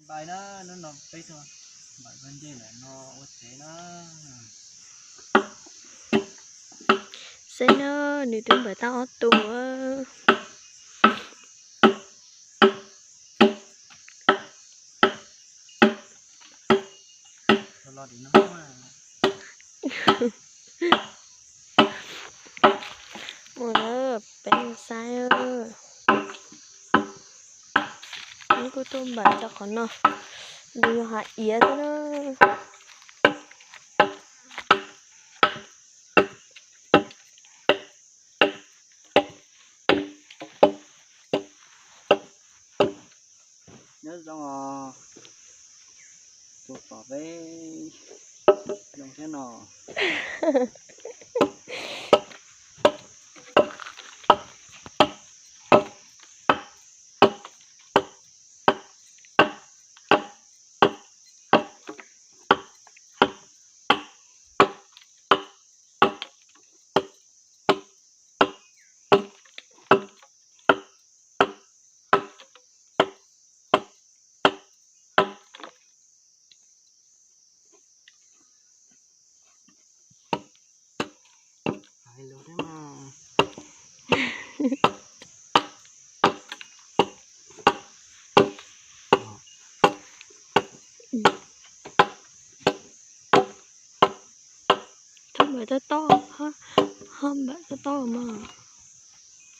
Npais na, hnub no peb tuaj npam vaj ntej ntawm no ua tsev na. Saib na, nws twb npam tau ob tug. Mus lawm peb mus saib. Wb kuj tuaj npam tau qhov no, nws yog hav iav xwb na. Nyob zoo os, tus pom peb zoo thiab no. Hais lus thiab mas. Thov npam tau tau, ho npam tau tau mas.